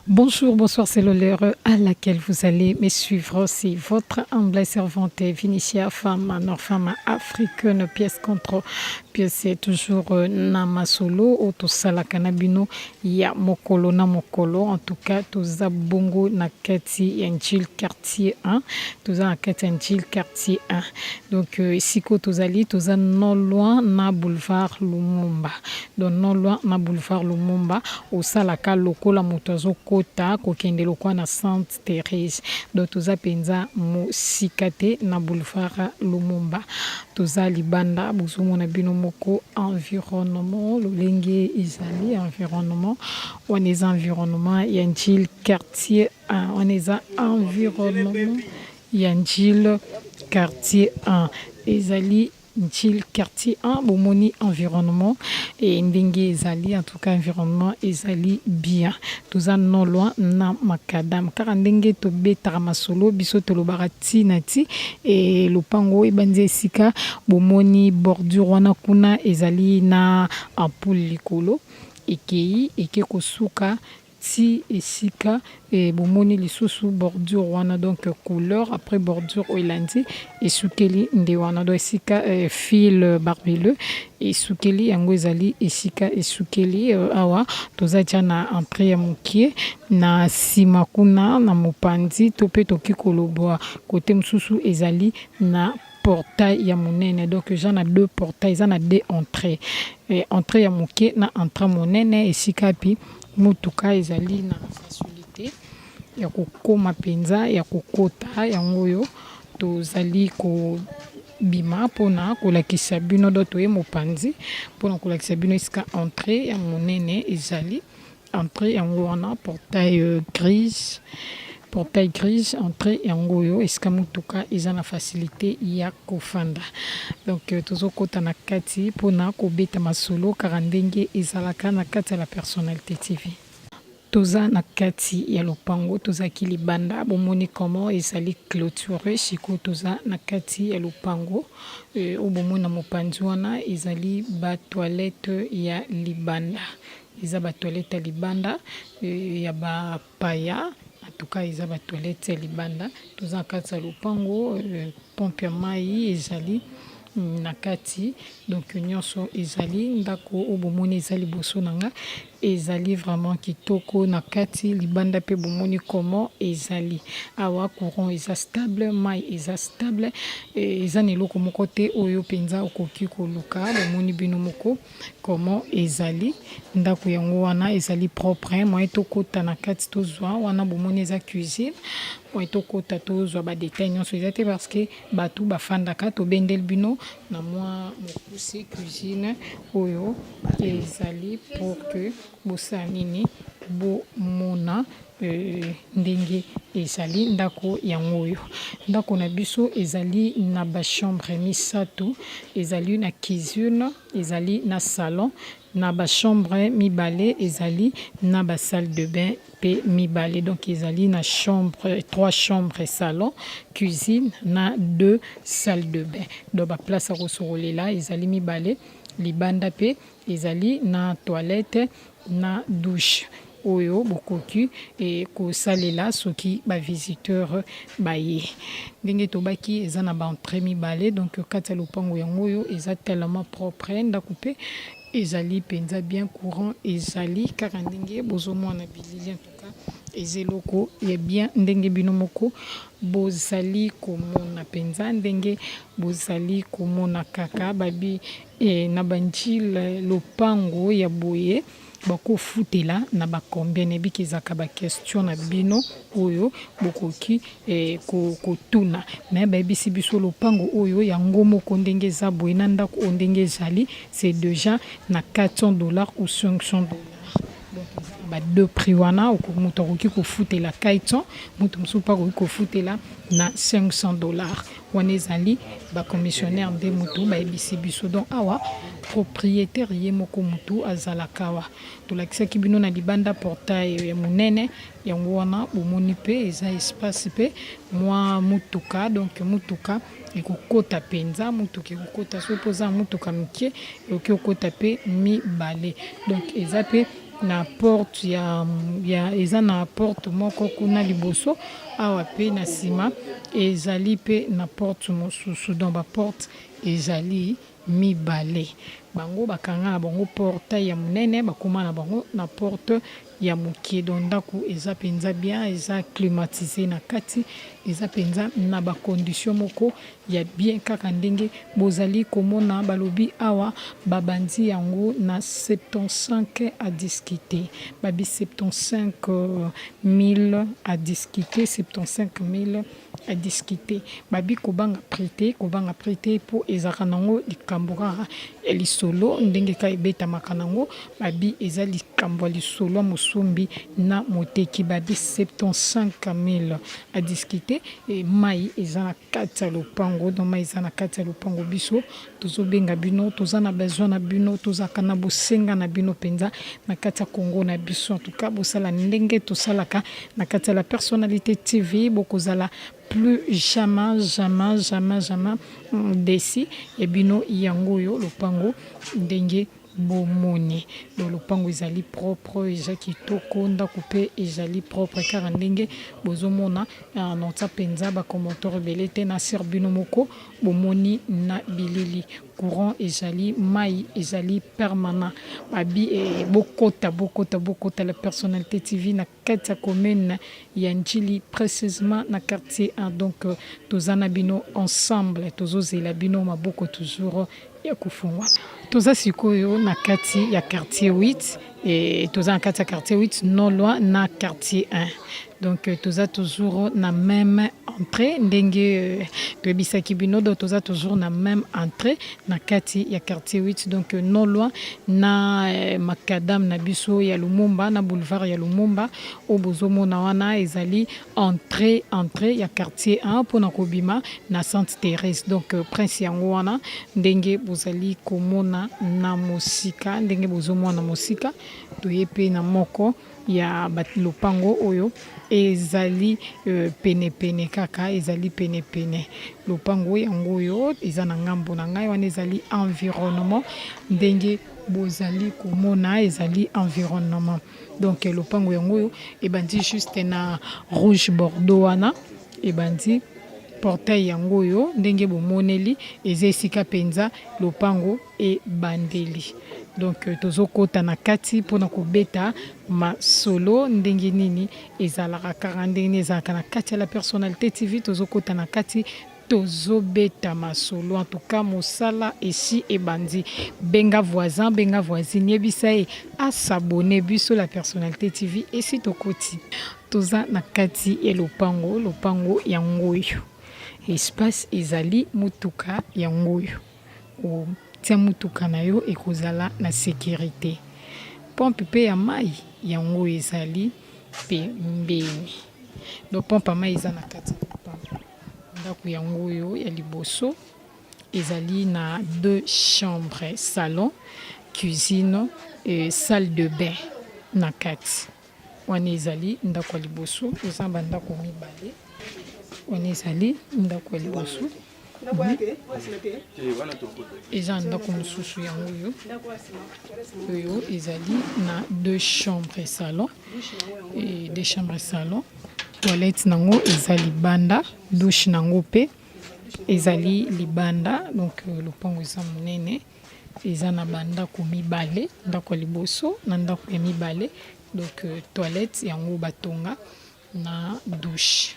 Bonjour, bonsoir, c'est l'heure à laquelle vous allez me suivre. C'est votre humble servante Vinicia, femme, nord femme africaine, pièce contre pièce, toujours na masolo, oyo tosalaka na bino ya mokolo na mokolo. En tout cas, toza bongo na kati ya Njili quartier 1. Toza na kati ya Njili quartier 1. Donc, esika tozali, toza non loin na boulevard Lumumba. Donc, non loin na boulevard Lumumba, osalaka lokola moto azokota kokende lokwa na Sainte Thérèse. Donc, toza mpenza mosika te na boulevard Lumumba. Toza libanda, bozomona bino moko environnement lolenge ezali. Environnement wana eza environnement ya Njili quartier 1. Wana eza environnement ya Njili quartier 1, ezali Njili quartier 1. Bomoni environnement e ndenge ezali. En tout cas, environnement ezali bien. Toza non loin na macadam. Kaka ndenge tobetaka masolo, biso tolobaka ntina ti e lopango ebandi esika bomoni bordure wana. Kuna ezali na ampoule likolo, ekei eke kosuka ti esika e bomoni lisusu bordure wana. Donc couleur après bordure oyo elandi esukeli nde wana. Donc esika fil barbelé esukeli, yango ezali esika esukeli. Awa toza tia na entrée ya mokie na nsima kuna na mopanzi to mpe toki koloba kote mosusu ezali na portail ya monene. Donc eza na deux portail, eza na deux entrée, entrée ya moke na entrée monene, esika mpi motuka ezali na facilité ya kokóma mpenza ya kokota. Yango oyo tozali kobima mpona kolakisa bino. Do toye mopanzi mpona kolakisa bino esika entrée ya monene ezali. Entrée yango wana, portail grise, portail grise, entrée yango oyo, esika motuka eza na facilité ya kofanda. Donc tozokɔta na kati mpona kobeta masolo kaka ndenge ezalaka na kati ya La Personnalité TV. Toza na kati ya lopango, tozalaki libanda, bomoni comment ezali clôture. Sikoyo toza na kati ya lopango. Oyo bomoni na mopanzi wana ezali batoilette ya libanda, eza batoilette ya libanda ya bapaya. En tout cas, eza batoilette ya libanda. Toza na kati ya lopango, pompe ya mai ezali na kati. Donc nyonso ezali. Ndako oyo bomoni eza liboso na nga ezali vraiment kitoko na kati, libanda mpe bomoni comment ezali. Awa courant eza stable, mai eza stable, eza na eloko moko te oyo mpenza okoki koluka. Bomoni bino moko comment ezali. Ndako yango wana ezali propre. Moyen tokɔta na kati tozwa wana, bomoni eza cuisine. Moyen tokɔta tozwa badetail nyonso eza te parce que bato bafandaka. Tobendeli bino na mwa mokuse cuisine oyo ezali pour que bosala nini, bomona ndenge ezali. Ndako yango oyo, ndako na biso ezali na bachambre misato, ezali na cuisine, ezali na salon na bachambre mibale, ezali na basalle de bain mpe mibale. Donc ezali na chambre, trois chambres, salon, cuisine na deux salles de bain. Donc baplace ya kosokolela ezali mibale. Libanda mpe ezali na toilette na douche oyo bokoki kosalela soki bavisiteur baye. Ndenge tobaki, eza na baentrée mibale. Donc kati ya lopango yango oyo eza tellement propre, ndako mpe ezali mpenza bien, courant ezali kaka ndenge bozomona bilili. En tout cas, eza eloko ya bien ndenge bino moko bozali komona mpenza, ndenge bozali komona kaka babi na banjile. Lopango ya boye bakofutela na bacombien? Nayebiki ezalaka baquestion na bino oyo bokoki kotuna. Me bayebisi biso lopango oyo yango moko ndenge eza boye na ndako oyo ndenge ezali, c'est déjà na 400 $ ou 500 $. Donc eza na ba deux prix wana. Moto akoki kofutela 400, moto mosusu mpe akoki kofutela na 500 $. Wana ezali bacommissionnaire nde motu bayebisi biso. Donc awa propriétaire ye moko motu azalaka awa. Tolakisaki bino na libanda portail ya monene yango wana, bomoni mpe eza espace mpe mwa motuka. Donc motuka ekokota mpenza, motuka ekokota. Soki mpo oza motuka moke, ekoki kokota mpe mibale. Donc eza mpe na porte ya, ya eza na porte moko kuna liboso awa pe na sima ezali pe na porte mosusu donc ba porte ezali mibale bango bakanga na bango portail ya monene bakoma na bango na porte ya mokie donc ndaku eza penza bien eza climatise na kati eza penza na ba condition moko ya bien kaka ndenge bozali komona balobi awa babandi yango na 75 à discuter babi 75000 à discuter 75000 à discuter babi kobanga prix te kobanga prix te po ezalaka nango likambo kaka ya lisolo ndenge kaka ebetamaka nango babi eza likambo ya lisolo ya mosombi na moteki babi 75000 à discuter mayi eza na kati ya lopango donc mayi eza na kati ya lopango biso tozobenga bino toza na besoin na bino tozalaka na bosenga na bino mpenza na kati ya Congo na biso en tout cas bosala ndenge tosalaka na kati ya la personnalité TV bokozala plus jamais jamais jamais jamais desi ya bino yango oyo lopango ndenge Bomoni donc lopango ezali propre eza kitoko ndaku pe ezali propre kaka ndenge bozo mona notia penza ba commentaire ebele te na sur bino moko bomoni na bilili courant ezali mayi ezali permanent babi bokota bokota bokota la personnalite TV na kati ya commune ya Ndjili precisement na quartier 1 donc toza na bino ensemble tozo zela bino maboko toujours ya kofungwama. Toza sikoyo na kati ya quartier 8 et toza na kati ya quartier 8 non loin na quartier 1 donc toza toujours na meme entrée ndenge toyebisaki bino donc toza toujours na meme entrée na kati ya quartier 8 donc non loin na macadam na biso ya Lumumba na boulevard ya Lumumba oyo bozomona wana ezali Entree entree ya quartier 1 pona kobima na Sainte Therese donc prince yango wana ndenge bozali komona na mosika ndenge bozomona na mosika toye pe na moko ya ba lopango oyo ezali pene pene kaka ezali pene pene lopango yango oyo eza na ngambo na ngai wana ezali environnement ndenge bozali komona ezali environnement. Donc lopango yango oyo ebandi juste na rouge bordeaux wana ebandi portail yango oyo ndenge bomoneli eza esika mpenza lopango ebandeli donc tozokota na kati mpona kobeta masolo ndenge nini ezalaka kaka ndenge nini ezalaka na kati ya la personnalité TV tozokota na kati Tozo beta masolo en tout cas mosala esi ebandi benga voisin benga voisine yebisa ye a s'abonner biso la personnalite TV esi tokoti. Toza na kati ya lopango lopango yango oyo espace ezali mutuka yango oyo otia mutuka na yo ekozala na securite pompe pe ya mayi yango oyo ezali pembeni donc pompe ya mayi eza na kati ya lopango. Ndako yango oyo ya liboso ezali na deux chambres, salon, cuisine et salle de bain na kati. Wana ezali ndako ya liboso, eza ba ndako mibale. Wana ezali ndako ya liboso. Eza ndako mosusu yango oyo. Oyo ezali na deux chambres, salon et deux chambres, salon. Toilette nango eza libanda, douche nango pe ezali libanda donc lopango eza monene eza na ba ndako mibale, ndako ya liboso na ndako ya mibale donc toilette yango batonga na douche.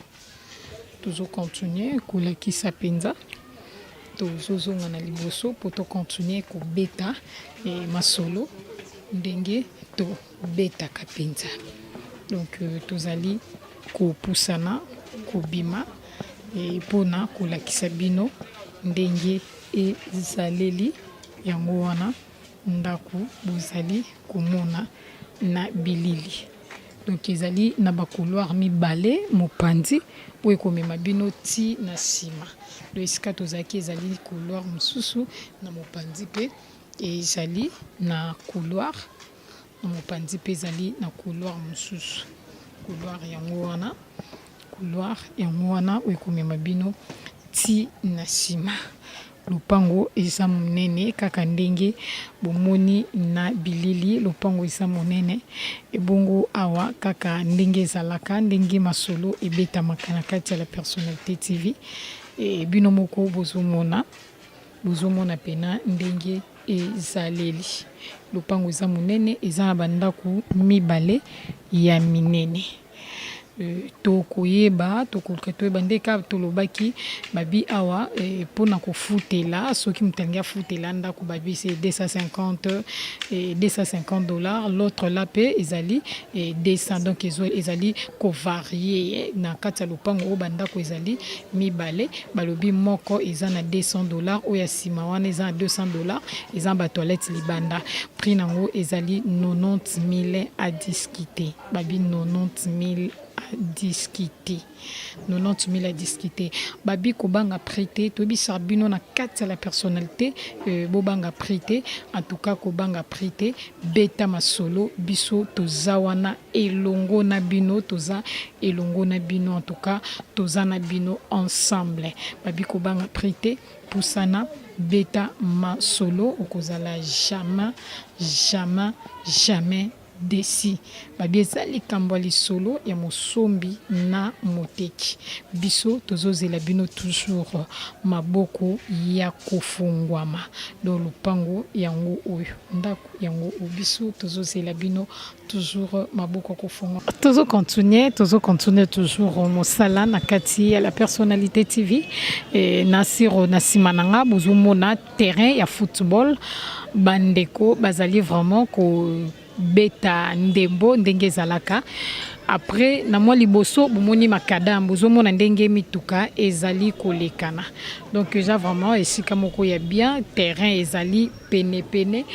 Tozo continuer kolakisa penza tozozonga na liboso po to continuer kobeta masolo ndenge tobetaka penza. Donc tozali kopusana kobima pona kolakisa bino ndenge ezaleli yango wana ndaku bozali komona na bilili. Donc ezali na ba couloir mibale mopanzi oyo ekomema bino ti na sima. Donc esika tozalaki ezali couloir mosusu na mopanzi pe ezali na couloir na mopanzi pe ezali na couloir mosusu. Couloir yango wana, couloir yango wana oyo ekomema bino ti na sima. Lopango eza monene kaka ndenge bomoni na bilili, lopango eza monene ebongo awa kaka ndenge ezalaka ndenge masolo ebetamaka na kati ya la personnalite TV e bino moko bozomona bozomona pena ndenge ezaleli. Lopango eza monene eza na ba ndako mibale ya minene. Tokoyeba tokoluka toyeba nde kaka tolobaki babi awa pona kofutela soki moto alingi afutela ndako babi c'est 250 250 dollars l'autre là pe ezali 200 donc ezali ko varier na kati ya lopango oyo ba ndako ezali mibale balobi moko eza na 200 dollars oyo ya sima wana eza na 200 dollars eza na ba toilettes libanda prix nango ezali 90000 à discuter. Babi 90000 à discuter. 90000 à discuter. Babi kobanga prix te, toyebisaka bino na kati ya la personnalité euh, bobanga prix te, en tout cas kobanga prix te, beta masolo biso toza wana elongo na bino, toza elongo na bino en tout cas toza na bino ensemble. Babi kobanga prix te, pusana beta masolo okozala jamais jamais jamais Desi babi eza likambo ya lisolo ya mosombi na moteki biso tozozela bino toujours maboko ya kofongwama donc lopango yango oyo ndaku yango oyo biso tozozela bino toujours maboko ya kofongwama. Tozo continuer tozo continuer toujours mosala na kati ya la personnalite TV na siro na sima na nga bozomona terrain ya football ba ndeko bazali vraiment ko beta ndembo ndenge ezalaka après na mwa liboso bomoni makadam bozomona ndenge mituka ezali kolekana donc eza vraiment esika moko ya bien terrain ezali pene pene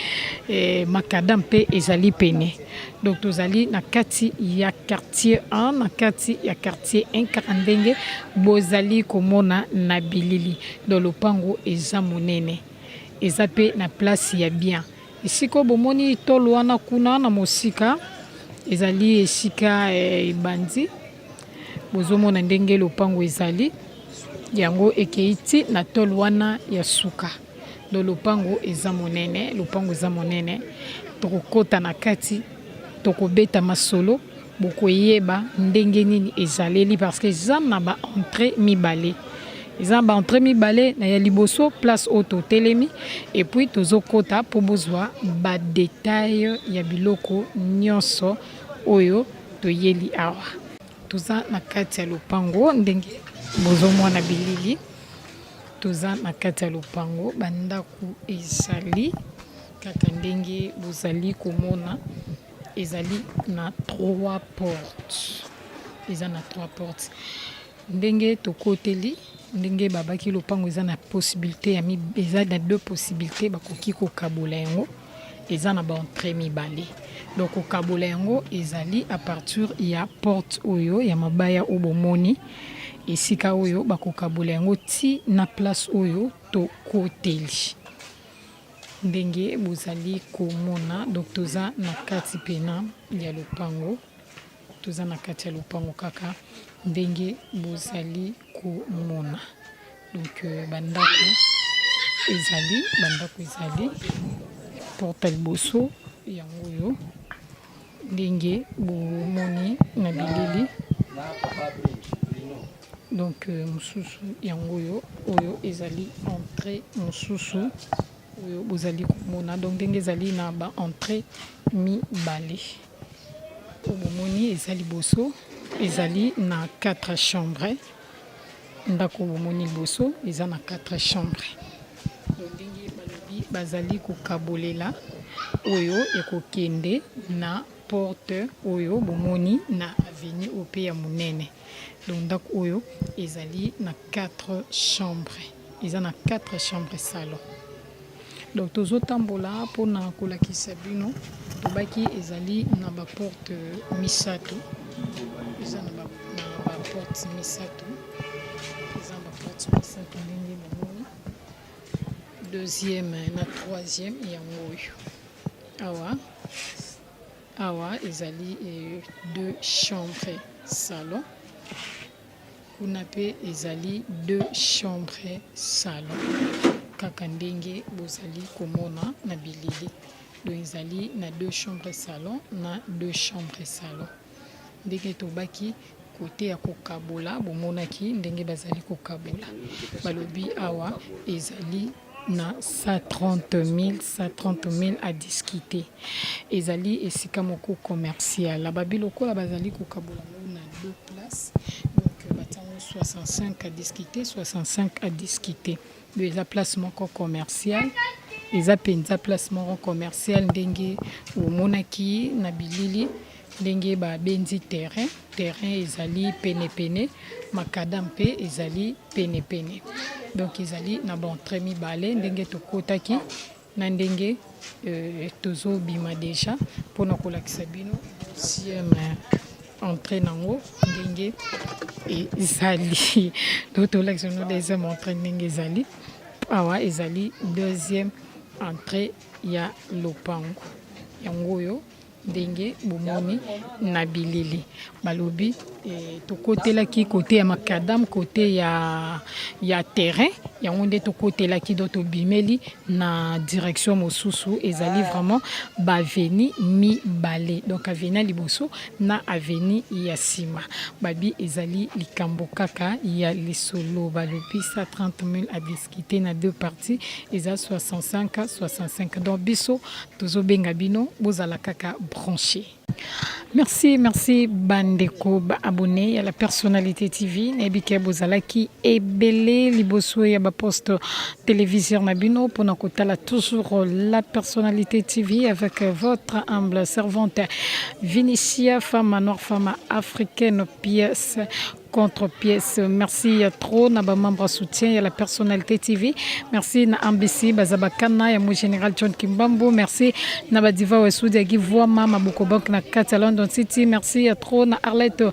eh, makadam mpe ezali pene donc tozali na kati ya quartier 1 na kati ya quartier 1 kaka ndenge bozali komona na bilili Donc lopango eza monene eza pe na place ya bien esika oyo bomoni tole wana kuna na mosika ezali esika ebandi bozomona ndenge lopango ezali yango ekei ti na tole wana ya suka donc lopango eza monene lopango eza monene tokokota na kati tokobeta masolo Bokoyeba ndenge nini ezaleli parce que eza na ba entree mibale eza na ba entree mibale na ya liboso place oyo totelemi et puis tozokota mpo bozwa ba detail ya biloko nyonso oyo toyeli awa. Toza na kati ya lopango ndenge bozomona bilili toza na kati ya lopango ba ndako ezali kaka ndenge bozali komona. Ezali na trois portes eza na trois portes ndenge tokoteli ndenge babaki lopango eza na possibilite ya eza na deux possibilites bakoki kokabola yango eza na ba entree mibale donc kokabola yango ezali à partir ya porte oyo ya mabaya oyo bomoni esika oyo bakokabola yango ti na place oyo tokoteli. Ndenge bozali komona donc toza na kati pena ya lopango toza na kati ya lopango kaka ndenge bozali komona donc euh, ba ndako ezali ba ndako ezali porte ya liboso yango oyo ndenge bomoni na bilili Donc mosusu yango oyo, oyo ezali entree mosusu oyo bozali komona donc ndenge ezali na ba entree mibale oyo bomoni eza liboso ezali na 4 chambre ndako bomoni liboso eza na 4 chambre donc ndenge balobi bazali kokabolela oyo ekokende na porte oyo bomoni na avenue oyo pe ya munene donc ndaku oyo ezali na 4 chambre eza na 4 chambre salon donc tozotambola mpona kolakisa bino tobaki ezali na baporte misato eza na baporte misato eza na baporte misato ndenge bomoni deuxième na troisième yango oyo Awa awa ezali deux chambres salon kuna pe ezali deux chambres salon. Kaka ndenge bozali komona na bilili. Donc ezali na deux chambres salon na deux chambres salon. Ndenge tobaki kote ya kokabola, bomonaki ndenge bazali kokabola. Balobi awa ezali na 130 000, 130 000 à discuter. Ezali esika moko commercial. Babi lokola bazali kokabola yango na deux places, donc batiango 65 à discuter, 65 à discuter. Donc eza place moko commercial, eza mpenza place moko commercial ndenge omonaki na bilili, ndenge babendi terrain. Terrain ezali penepene, macadam mpe ezali penepene. Donc ezali na baentrée mibale, ndenge tokotaki na ndenge tozobima déjà mpona kolakisa bino deuxième entrée nango ndenge ezali. Donc tolakisa bino deuxième entrée ndenge ezali. Awa ezali deuxième entrée ya lopango, yango oyo ndenge bomoni na bilili. Balobi tokotelaki kote ya macadam, kote ya terrain, yango nde tokotelaki. Do tobimeli na direction mosusu. Ezali vraiment baavenue mibale, donc avenue ya liboso na avenue ya nsima. Babi ezali likambo kaka ya lisolo. Balobi 130 000 à discuter na deux parties, eza 65 65. Donc biso tozobenga bino, bozala kaka branché. Merci, merci bandeko baabonné ya La Personnalité TV. Nayebi ke bozalaki ebele liboso ya baposte téléviseur na bino mpona kotala toujours La Personnalité TV avec votre humble servante Vinicia, femme noire, femme africaine, pièce contre pièce. Merci trop na ba membre soutien ya La Personnalité TV. Merci na Ambisi Bazabakana ya mo général John Kimbambo. Merci na ba diva Wesudi ya Givoama Maboko Bank na kati ya London City. Merci trop na Arlette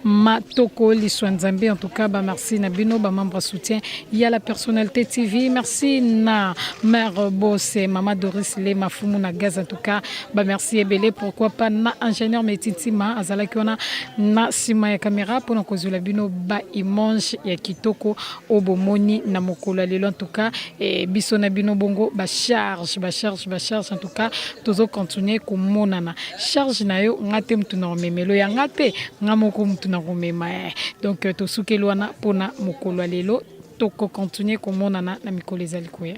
Matoko Liswa Nzambe. En tout cas, ba merci na bino ba membre soutien ya La Personnalité TV. Merci na mère Boss, Mama Doris Le Mafumu na Gaz. En tout cas, ba merci ebele. Pourquoi pas na ingénieur Metitima azalaki wana na sima ya caméra pour kozula bino ba image ya kitoko oyo bomoni na mokolo ya lelo. En tout cas, biso na bino bongo bacharge, bacharge, bacharge. En tout cas, tozocontinue komonana. Charge na yo, nga te mutu na komemelo ya nga te, nga moko mutu na komema. Donc tosukeli wana mpona mokolo ya lelo. Tokocontinue komonana na mikolo ezali koya.